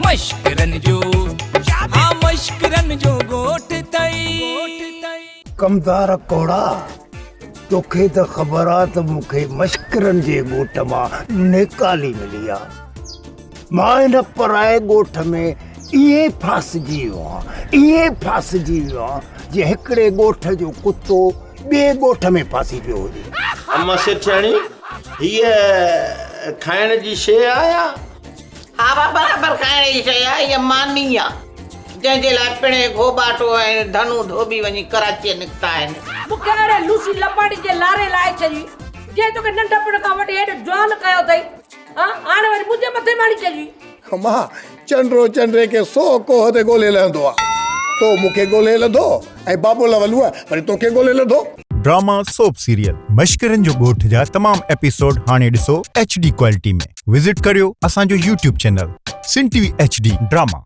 مشڪرن جو ها مشڪرن جو ڳوٺ اٿئي. ڪمدار ڪوڙا، توکي ته خبر آ ته مون کي مشڪرن جي ڳوٺ مان نيڪالي ملي آ. مان هن پرائي ڳوٺ ۾ ائين ڦاسجي ويو آهيان، ائين ڦاسجي ويو آهيان، جيئن هڪڙي ڳوٺ جو ڪتو ٻئي ڳوٺ ۾ ڦاسي پيو هجي. اما سيٺياڻي، هيء کائڻ جي شيء آ يا؟ ها با برابر کائڻ جي شيء آ، هيء ماني آ، جنهن جي لاء پڻهين گهوٻاٽو ۽ ڌنو ڌوٻي وڃي ڪراچيء نڪتا آهن. مون کي اهڙي لوسي لپاڙي جي لاري لائي ڇڏي، جنهن توکي ننڍپڻ کان وٺي هيڏو جوان ڪيو اٿئي. ها هاڻي وري منهنجي مٿي ۾ هڻي ڇڏي. اما، چنڊو چنڊي کي سو ڪوهه تي ڳولي لهندو آ. تو مون کي ڳولي لڌو ۽ بابو لولوء وري توکي ڳولي لڌو. ڊراما سوپ سيريل مشڪرن جو ڳوٺ جا تمام ايپيسوڊ هاڻي ڏسو ايڇ ڊي ڪوالٽي ۾ وزٽ ڪريو اسان جو YouTube channel Sindh T V H D drama.